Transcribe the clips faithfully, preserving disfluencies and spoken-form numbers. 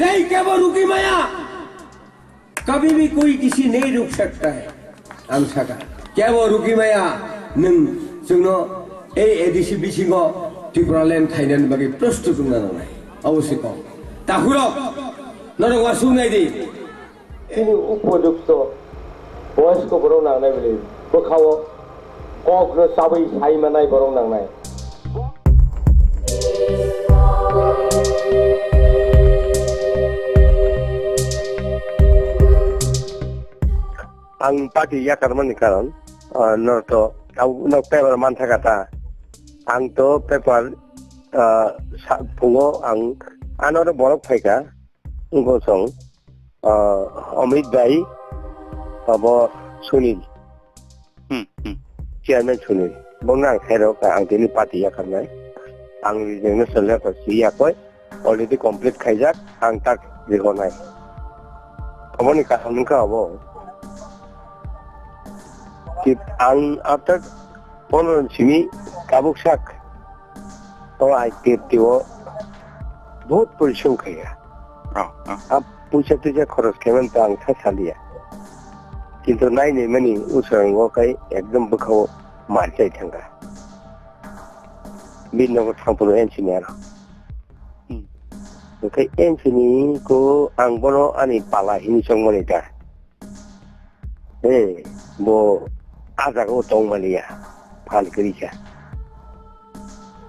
Tei kebo ruki maya. Kabhi bhi koi kisi nahi ruk sakta hai. Ang saka. Kebo ruki maya. Nwng chwngno ei A D C bisingo Tipraland khainani bagwi prostut wngna nangnai. Abo se kok. Takhurok. Norok wasung nai di. Chini upojukto boyosko borok nangnai bwlwi bwkhao kokno chabwi sai manai borok nangnai. Ang party yakarmani karon, ah, norok to, tabuk nok paper mantha kata. Ang to paper, ah, sa-, phungo ang, ano borok phaika, wngkha song. Ah, Amit bai, abo Sunil. Hmm, hmm. Chairman Sunil. Bongno ang khairok, ang tini party yakarnai. Ang resignation letter si yakoi, already complete khaijak, ang tak rihornai. Aboni karon wngkha abo. Ki ang after pondro simi tabuk sak. O I P F T o bahut porishrom khaiya. Oh, oh. Ap puisa tuisa khoros khaimani to ang sa saliya. Kintu nai nai mani usrango kai ekdom bwkhao mar chai thangkha. Bini nogo thangphuru N C ni aro. Hmm. Okai N C ni ko ang bono ani pala hini chongmani ta. He, bo ah jaga o tongmani ya, phan kwrwi kha.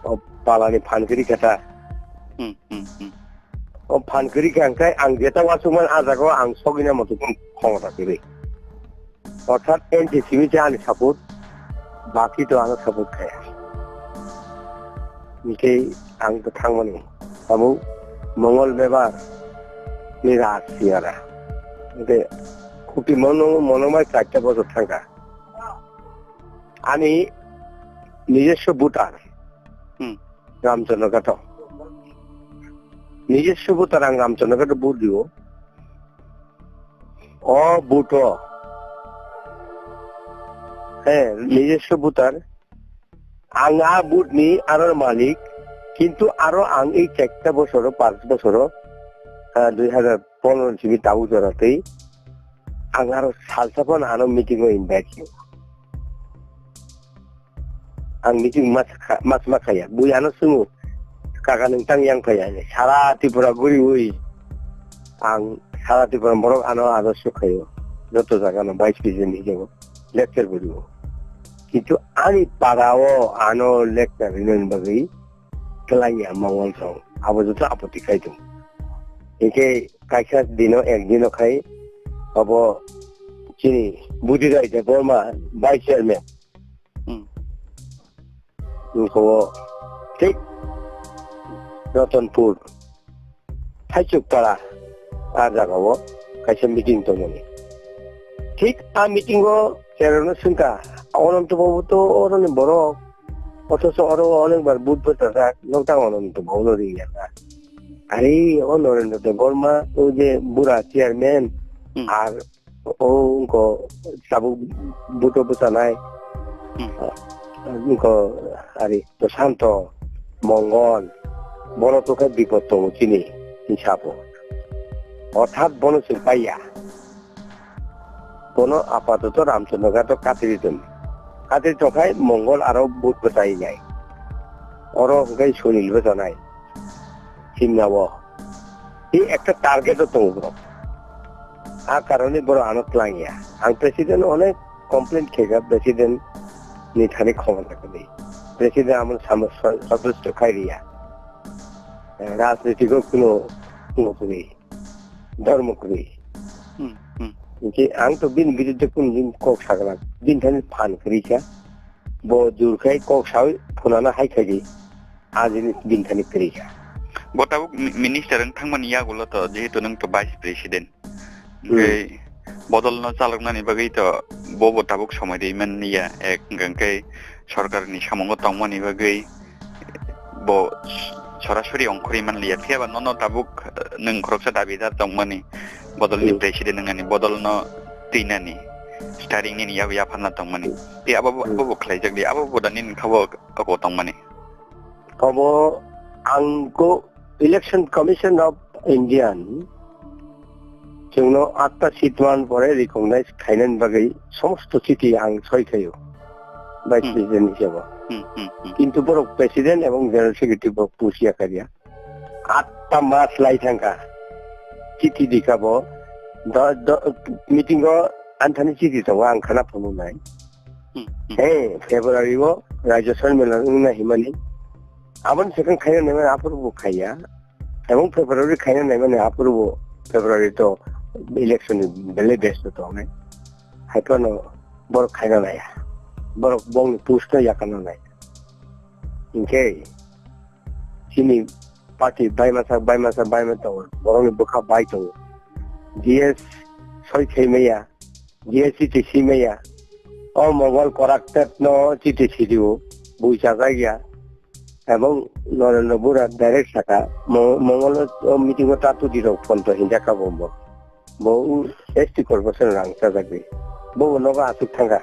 O palani phan kwrwi kha ta. Hmm, hmm, hmm. O phan kwrwi kha hwnkhe ang jeta uansukmani ah jaga o ang sogwina moto khon khomota kwrwi. Orthat N C simi se ani support, baki to ano support khaya. Hwnkhe ang to thangmani. Abo Mongol Bebar ni raj siyara. Hwnkhe Khuti mono, mono mai chaita bosor thangkha. Ani nijoswo voter, hmm, Ramchandra Ghato. Nijoswo voter ang Ramchandra Ghato vote diyo. O vote o. He, nijoswo voter. Ang a vote ni aro malik. Kintu aro ang ei chaita bosoro, panch bosoro, ah, dui hajar pondro simi tabuk jora twi. Ang aro salsa phano ano meeting o invite khayo. Ang meeting mas kha-, mas ma khaya. Bui ano swngo, "Kaka nwng tang yang phaiya?" Sara Tripura guriwi ang sara Tripura borok ano ado sukhayo. Joto jaga no vice president hisabe lecture guriwo. Kintu ani para o ano lecture rinani bagwi twlangya Mongol song. Abo joto apoti khai tongo. Hinkhe kaisa dino ek dino khai abo chini Budhi Rai Debbarma vice chairman. Hmm. Wngkha o thik Ratanpur, Thaichukpara, a jaga o kaisa meeting tongmani. Thik a meeting o cherokno swngkha, "Ononto Babu to oroni borok, othocho oro onekbar vote bwchajak, nokta Ononto Babu no ringya kha." Are o Narendra Debbarma, o je bura chairman, hmm, ar o wngkha tabuk vote o bwchanai. Hmm. Wngkha ari Prashanto, Mongol, bono to khe bipod tongo chini hinsapo. Orthat bono chwng paiya. Bono apatoto Ramchandra Ghato katri tong. Katri tongkhai Mongol aro vote bwchai nai. Oro hwnkhe Sunil bwchanai. Simna o. Hi ekta target o tongo borok. A karone borok ano twlangya. Ang president onek complain khaikha president ni thani khomota kwrwi. President amo samo so-, sotusto khai riya. Eh, rajnitiko kuno, kuno kwrwi. Dhormo kwrwi. Hmm, hmm. Hinkhe ang to bini biruddhe kuno din kok sagwlak. Bini thani phan kwrwi kha. Bo jur khai kok sawi phunana hai khai di. A jinis bini thani kwrwi kha. Bo tabuk mi-, minister wng thangmani yagulo to, jehetu nwng to vice president. Hmm. Hwnkhe bodolno chaloknani bagwi to bo bo tabuk somoi rwi man ya, ek hwnkhe sorkarni samungo tongmani bagwi bo sorasori ongkhorwi man liya. Phiya ba nono tabuk, eh, nwng khoroksa dabidar tongmani bodolni, hmm, president wngnani, bodolno twinani, starring nini yago yapharna tongmani. Hmm. Tei abo bo, hmm, abo bo khlaijak di, abo bo da nini kha bo oko tongmani. Obo ang ko Election Commission of Indian chwngno atta seat man pore recognize khainani bagwi somosto chiti ang soi khaio, Vice Hmm. President hisabo. Hmm, hmm, hmm. Kintu borok President ebong General Secretary borok push ya kariya. Atta mas lai thangkha. Chiti dikha bo. Do, do, meeting o anthani chiti tongo, ang khana phunuknai. Hmm, hmm. He, February o Rajya Sabha mela wngna himani. Aboni swkang khaina naimani aphuru bo khaiya. Ebong February khaina naimani aphuru bo February to election ni belai besto tongnai. Haiphano borok khaina naiya. Borok bongni post no yakana nai. Hinkhe chini party bai masa, bai masa, bai ma tongo. Borokni bwkha bai tongo. G S soi khai maya, G S chiti si maya. O Mongol corrupted no chiti sidio, bui chajak ya. Ebong Narendra Bora direct saka, Mo-, Mongol o meeting o tatu di rok phone to hinjak ka bo bo. Bo u S T corporation rang chajak di. Bo bo nogo asuk thangka.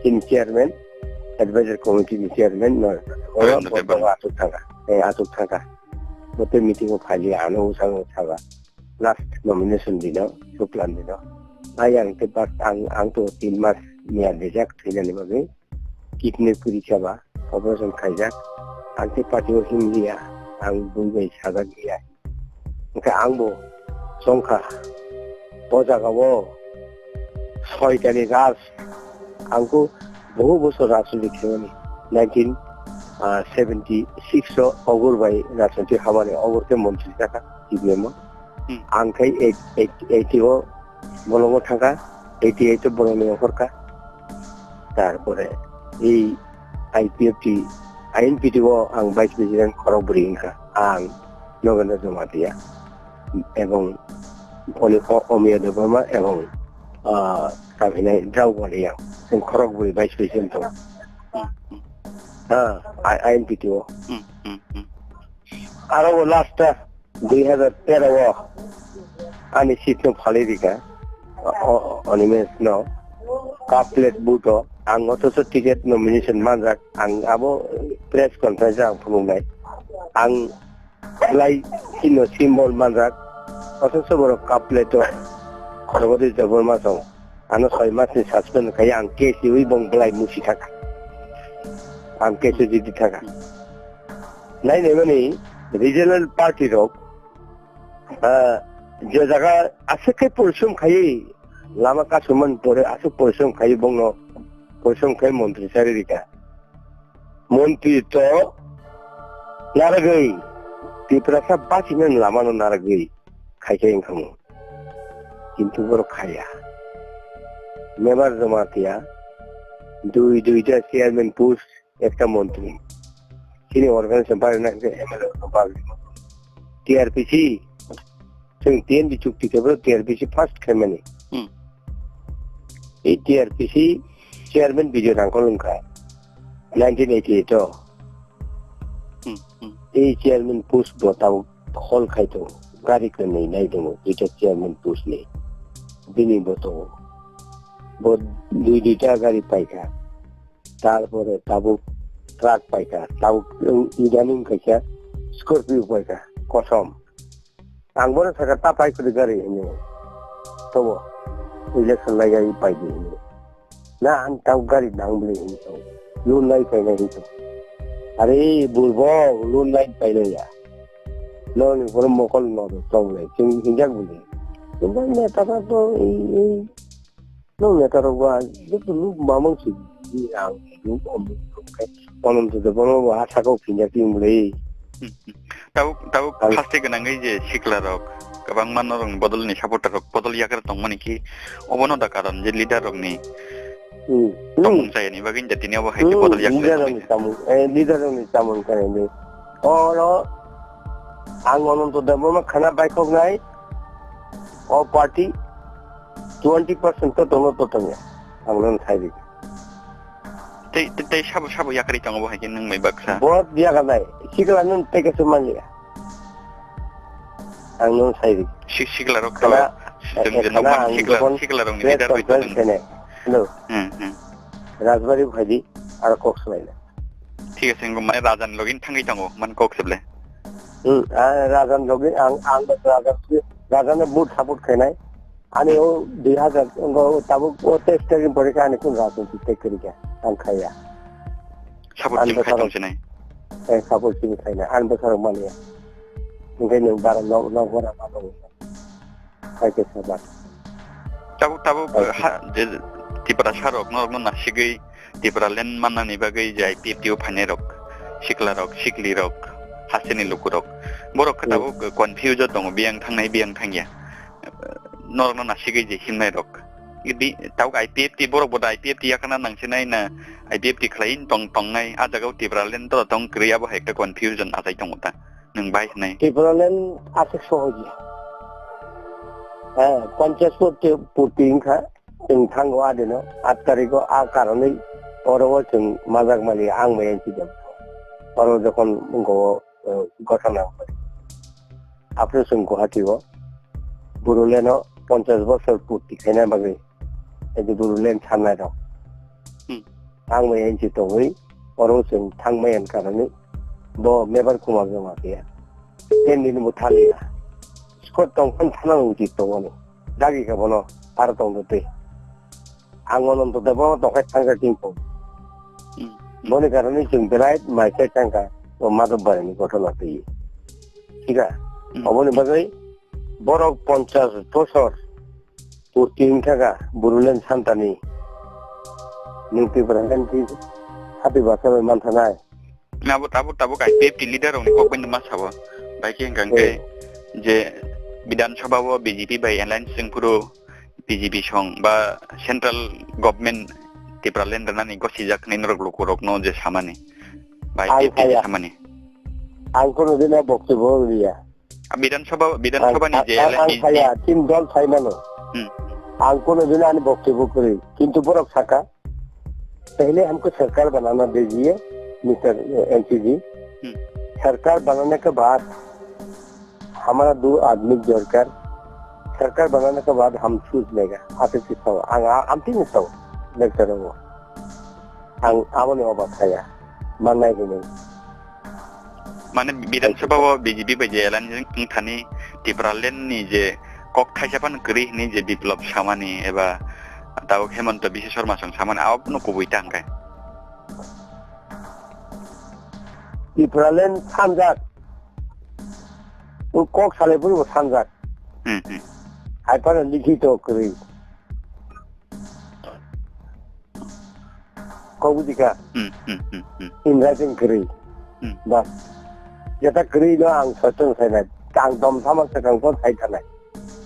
Chini chairman, advisor committee ni chairman no. Narendra Bo Debbarma. Nogo asuk thangka. Eh, asuk thangka. Bo te meeting o phali ano usang saka. Last nomination dino, Shuklan dino. Ai ang te bak ang, ang to tin mas niya dejak thinani bagwi. Kidney puri chaba, operation khaijak. Ang te party o himliya, ang bui bai sajak liya. Hwnkhe ang bo chongkha. O jaga o soitani raj, ang ko bohu bosor rajniti khaimani. Nineteen seventy six o Ogur bai rajniti hamani, Ogur khe montri jakha C P M o. Hmm. Ang khai eight, eight, eighty o bolongo thangkha, eighty eight o bolongni ongkhorkha. Tarpore ei I P F T, I N P T o ang vice president khorok bwrwi wngkha. Ang Nogendra Jamatia ebong Oni-, O-, Omiya Debbarma ebong, ah, Kabinai Draupadi yang. Chwng khorok bwrwi vice president tongo. Hmm, hmm. Ha, I-, I N P T o. Hmm, hmm, hmm. Aro bo last ta dui hazar tero o ani seat no phalwi rikha, o, o, Animesh no, cup plate vote o, ang othocho ticket nomination manjak, ang abo press conference o ang phunuknai, ang belai chini symbol manjak, othocho borok cup plate o Jagadish Debbarma song, ano soi mas ni suspend khai ang case riwi bong belai musi thaka, ang case o jiti thaka. Nai nai mani regional party rok, ah, je jaga aswk khe porishrom khaiwi lama kasumani pore aswk porishrom khaiwi bongno porishrom khai montri sari rikha. Montri to naragwi, Tiprasa bachimani lamano naragwi khai khai wngkhamu. Kintu borok khaiya. Member Jamatia, dui duita chairman post, ekta montri. Chini organization bai na khe M L A no bai. T R P C, chwng T N D chukti khe bro T R P C first khaimani. Hmm. Ei T R P C chairman Bijoy Rangkhol wngkha nineteen eighty eight o. Hmm, hmm. Ei chairman post bo tabuk hol khai tongo. Gari kwnwi nai tongo, duita chairman post ni. Bini bo tongo. Bo dui duita gari paikha. Tarpore tabuk truck paikha, tabuk idaning kaisa Scorpio paikha, kosom. Ang bono saka ta pai kwrwi gari hinwi. Tobo election laiya pai di hinwi. Na ang tabuk gari nang bwle hinwi tongo. Loan lai painai hinwi tongo. Are burbo loan lai painai ya. Noni bono mokol no do tong lai. Chwng hinjak bwle. Chwng bai neta ta to ei, ei Nwng neta rok ba joto nuk mamang si di ang nuk om nuk khe Ananto Debbarma bo ha sakao phinjak twi muli. Tabuk, tabuk Ang- haste gwnangwi je sikla rok kwbangma norokni bodolni supporter rok bodol yagra tongmani khi obono da karon je leader rokni Hmm. tongmung chayani bagwi da tini obo hai khe Hmm, bodol yagra leader tongmani. Rokni samung, eh, leader rokni samung khe ni. Oro ang Ananto Debbarma khana baithoknai o party twenty percent to tono to tongya. Ang nang sai di. Tei, tei, tei sabo, sabo yakari tongo bo hai khe nwng mai baksa. Bo yaga nai. Sikla nwng tei kaisa manliya. Ang nwng sai di. Si-, sikla rok to. Khana, Chwng eh, je khana nokbar ang sikla, jokon sikla rokni press leader bai conference tong. Khene. Hello. Hmm, hmm. Rajbari phai di, aro kok swlai na. Thik ase, wngkha mane raja ni logi thangwi tongo, man kok se ble. Hmm, ah, Rajan logi ang, ang Rajan, Rajan no vote support khainai. Ani o dui hazar, ngo tabuk o teis tarik ni pore khe ani kun rajniti tei kwrwi kha, ang khaiya. Support Ani chini khai bwsarok- tong sinai. Eh, support chini khaina, ani bwsarok manya. Hingke nwng bara nok, nok bara ma tongo. Hai khe sabar. Tabuk, tabuk, Hai khe. Ha, je, Tiprasa rok, norok no nasigwi, Tipraland mannani bagwi je I P F T o phainai rok, sikla rok, sikli rok, hasteni luku rok. Borok khe Hmm. tabuk confuse o tongo, biyang thangnai, biyang thangya. Norok no nasigwi je himnai rok. Di, tabuk I P F T, borok bo da I P F T yakhana nangsinai na, I P F T khlai tong, tongnai, ah jaga o Tipraland to tong kwrwi, abo hai khe confusion achai tongo ta. Nwng bai hwnwi. Tipraland aswk sohoji. Eh, ponchash purti, purti wngkha, chwng thango adino, aat tarikh o a karonwi oro o chwng majak mali ang bai ang chidam. Oro jokhon wngkha o, eh, gotha nang. Aphuru chwng Guwahati o Bodoland o ponchash bosor purti khaina bagwi, edi Bodoland sanai rok. Hmm. Ang bai ang chi tongwi, oro chwng thangmai ang karani, bo mebar Kumar joma khe. Ten din bo thaliya. Skot tong phan thana uchi tongoni. Dagi kha bono, aro tong twi. Ang Ananto Debbarma tongkhe thangkha chwng tong. Hmm. Boni karani chwng belai mai khe thangkha, o Madhab Barini gotho na twi. Thika? Hmm. Oboni bagwi borok ponchash bosor purti wngkha kha Bodoland santani. Nwng Tripura Land ki hati basa bai manthanai. Abo tabuk, tabuk I P F T leader rokni kok bai ma sabo. Bai khe hwnkha hwnkhe Hmm. je Bidhan Sabha o B J P bai alliance wngphuru B J P song ba central government Tipraland rwnani gosijak hinwi norok lukurokno je samani. Ba Ang I P F T je saya. samani. Ang kono dino bokti bo liya. Bidhan Sabha, Bidhan Ang, Sabha ni ang, je ang, ang alliance saya, ni- Team dol sai mano. Hmm. Ang kono dino ani bokti bo kwrwi. Kintu borok saka, "Pehle humko sarkar banana dijiye, Mister N C G. Hmm. Sarkar banane ke baad hamara do aadmi darkar. Sarkar banane ke baad hum soch lega." Aap hi sao. Ang, a-, ang tini sao. Lecture wo. Ang aboni oba saya. Mannai hini. Mane Bidhan Sabha o B J P bai je alliance wngthani Tipraland ni je kok thaisa phano kwrwi hwnwi je Biplab samani eba tabuk Hemanta Biswa Sarma song samani abono kubui ta hwnkhe. Tipraland sanjak. O kok salai phuru bo sanjak. Hmm, hmm. Hai phano likhito kwrwi. Kok buji kha? Hmm, hmm, hmm, hmm. In writing kwrwi. Hmm. Bas. Jeta kwrwi no ang soiton sainai. Ang dom sama swkang kon sai thanai.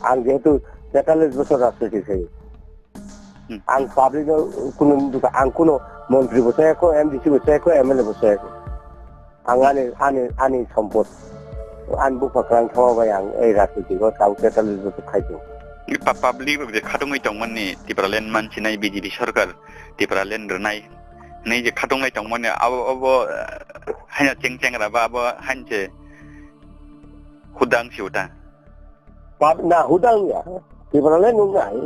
Ang jehetu tetallis bosor rajniti khai. Hmm. Ang public no kuno duka, ang kuno montri bo saya ko, M D C bo saya ko, M L A bo saya ko. Ang ani, ani, ani sompot. Ani bupha kwrang thangma bai ang ei rajniti o tau tetallis bosor khai tong. Pa-, public rok je khatungwi tongmani Tipraland mansinai B J P sarkar, Tipraland rwnai hinwi je khatungwi tongmani abo, abo, eh, haino cheng cheng raba abo hainse hudang si uta. Pap na hudang ya. Tipraland nung nai.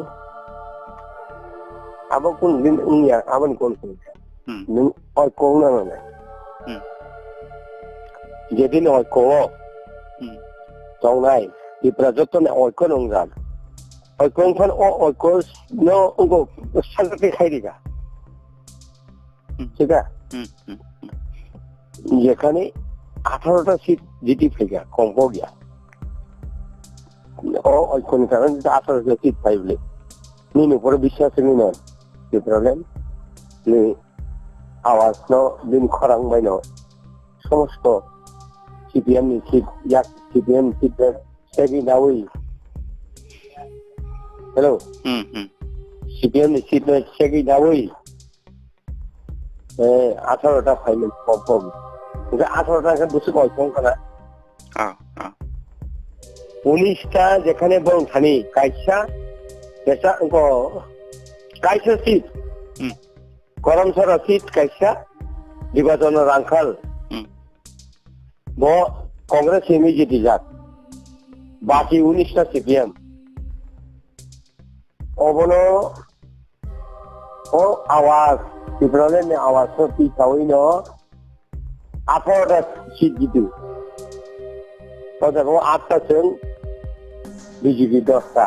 Abo kun din ung ya, abo ni kun kun. Hmm. Nung oi kong na na. Hmm. Jedin oi kong. Hmm. Tongnai. Tipra joto ne oi kong nung jan. Oi kong phan o oi kong no ungo sakti khai diga. Hmm. Thik a? Hmm, hmm, hmm. Jekhane atharo ta seat jiti phaikha, kom kok ya. O oikoni karon jita atharo ta seat phai bole. Nini upore biswas ni non. Ki problem? Ni awas no, din khorang bai no. Somosto C P M ni seat, yak C P M seat bai segi nawi. Hello? Hmm, hmm. C P M ni seat bai segi nawi. Eh, atharo ta phaimani kom kom. Hingke atharo ta hingke bwswk oi kong kana? Ah, ah. Unis ta jekhane borong thani kaisa, kaisa wngko kaisa seat. Hmm. Koramsara seat kaisa, Dibajona Rangkhal. Hmm. Bo Congress ni jiti jak. Baki unis ta C P M. Obono o awas, Tipraland ni awas no twi sawi no atharo ta seat jitu. O jaga o atta chwng, B J P dosta.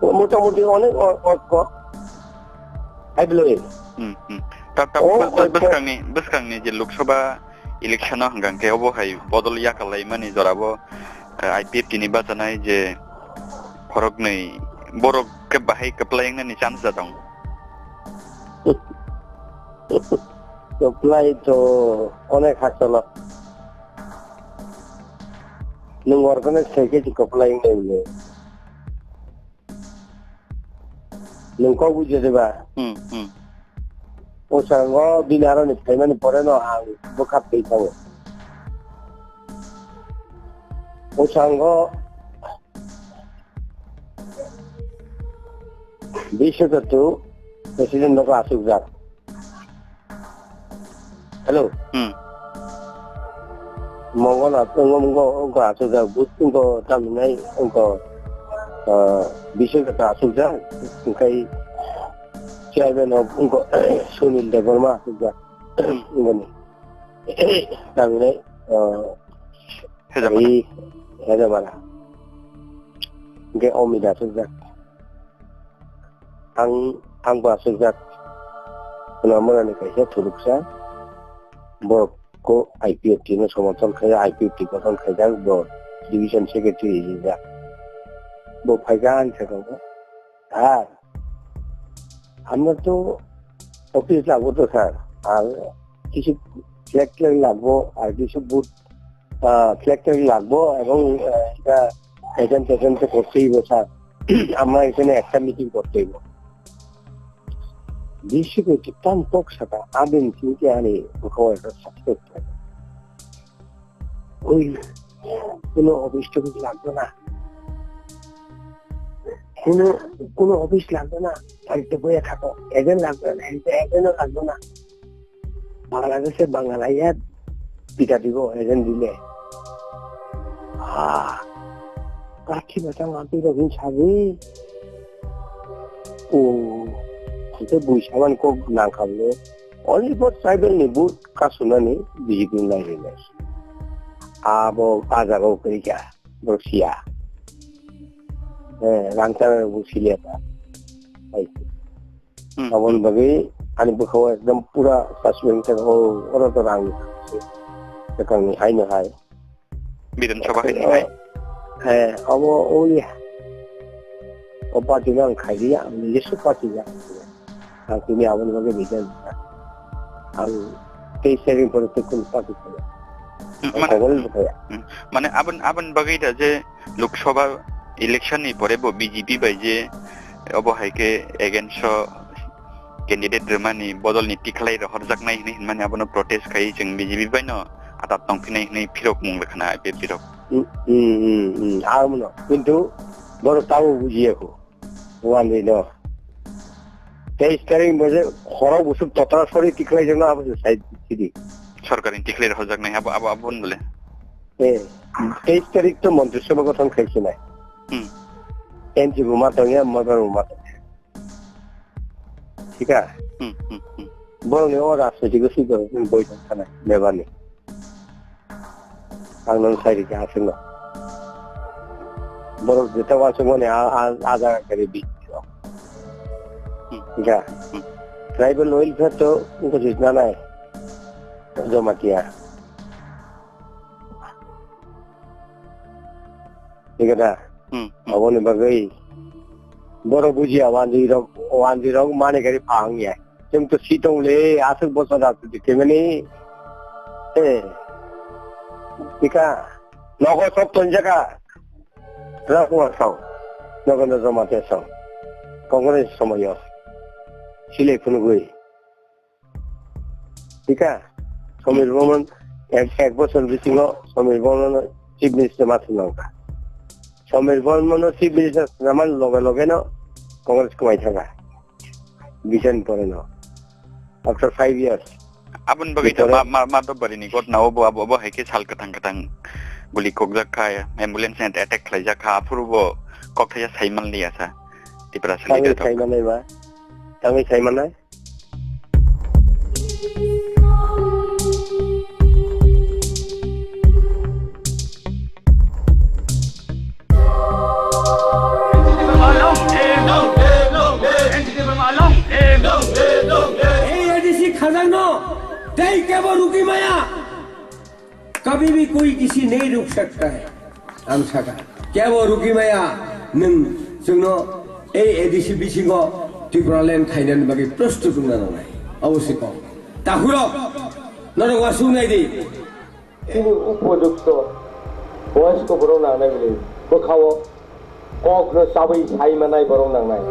Motamuti onek o-, o-, o-, hai bwlwi. Hmm, hmm. Ta, ta, O, bws-, bws-, o, bwskangni, bwskangni je Lok Sabha election o hwnkha khe obo hai bodol yakalaimani jorabo, eh, I P F T ni bachanai je khoroknwi borok khe bahai kwplai wngnani chance da tong. Kwplai to onek hakchalo. Nwng organize khai khe kwplai wngnai bwle. Nwng kok bujo de ba? Hmm, hmm. O sango bini aroni phaimani pore no ang bwkha thwi thango. O sango Biswakatu president nogo asukjak. Hello. Hmm. Mongol at-, ngo, ngo, ngo asukjak, but ngo taminai ngo, ah, Biswakatu asukjak, engkai chairman of ngo, Sunil Debbarma asukjak. Hmm. Ngoni. Taminai, ah, Hejamara. Ari, Hejamara. Engkai Omida asukjak. Ang, ang bo asukjak. Khuna mwnani kaisa thuruksa. Bo ko I P F T no somorthon khaijak, I P F T gothon khaijak, bo division secretary rijak. Bo phaikha ani sakao. Sir, amra to office lagbo to sir. Ar kichu flag flag lagbo, ar kichu boot ah, flag tag লাগবো এবং, ah, এটা agent agent তো করতেই হবে, স্যার। আমরা এখানে একটা মিটিং করতে হবে। Biswakatu tang kok saka, abini simi khe ani bukhao ekta success khlai. Oi, kuno office topice lagbo na. Kuno, kuno office lagbo na. Baড়িতে বইয়া থাকো। Agent লাগবে না, agent, agent ও লাগবে না। বাংলাদেশে বাঙালাইয়া পিঠা দিব, এজন দিলে। আহ, কাঠি বেটা মাটি রহিন সাজি। O, hwnkhe bui saman kok nangkha bwle. Only for tribal ni vote kasunani B J P nai rinai. Abo a jaga o kwrwi kha, borok siya. Eh, rang chana bo siliya ta. Hai. Hmm. Aboni bagwi ani bwkhao ekdom pura suspend khe, o, oro to rang ni swkang ni hai no hai. Bidhan Sabha hai ni hai. Eh, abo uli. O party no ang khai di ya, ang nijoswo party ya. Ang tini aboni bagwi resign kha. Ang teis tarik pore to kun party kha. Hmm, mane, Congress bo kha ya. Hmm, mane abon, aboni bagwi da je Lok Sabha election ni pore bo B J P bai je obo hai khe against o candidate rwmani bodol ni tikhlai rohorjaknai hinwi hinmani abono protest khai chwng B J P bai no atat tongphinai hinwi phirok mung rwkhana I P F T rok. Hmm, hmm, hmm, hmm. Amo no. Kintu borok tamo bujiya kho. Wani no. Teis tarik bo je khorok busuk totra sori tikhlai jengno abo se sai sidi. Sorkar ni tikhlai rohorjaknai abo, abo, abo bole. Eh, teis tarik to Montri Sabha gothon khai sinai. Hmm. N G bo ma tongya, Mobar bo ma tongya. Thik a? Hmm, hmm, hmm. Borok ni o rajniti go swi borok ni boi tong thana, bebani. Ang nang sai rikha aswk no. Borok jeta uansuk mani a, a, a jaga kari bi. Hmm. Thik a? Hmm. Tribal welfare to wngkha se nanai. Jamatia. Thik da? Hmm, hmm. Aboni bagwi borok bujiya, wanjwi rok, wanjwi rok mani gari phang ya. Chwng to si tong le, aswk bosor rajniti khaimani. Eh. Thik a? Nogo sok tonjaka. Rajkumar Song. Nogendra Jamatia Song. Congress somoyo. Silai phunugwi. Thik a? Somir Bormon ek, ek bosor bisingo Somir Bormon Chief Minister ma thwng nangkha. Somir Bormon Chief Minister thwngmani loge loge no Congress kwmai thangkha. Bisan pore no. After five years. Aboni bagwi ta Before ma, ma, ma Dobari ni gotna obo, abo, obo hai khe sal kwthang kwthang guli kokjak kha, ambulance ni attack khlaijak kha, aphuru bo kok thaisa sai man liya sa. Tiprasa Tangwi leader rok. Sai manai ba? Tangwi sai manai? कभी भी कोई किसी नहीं रुक सकता है. Ang saka, kebo rukimaya nwng chwngno ei A D C bisingo Tipraland khainani bagwi prostut wngna nangnai. Abo se kok. Takhurok, norok wasuk nai di. Chini upojukto boyosko borok nangnai bwlwi bwkhao kokno chabwi sai manai borok nangnai.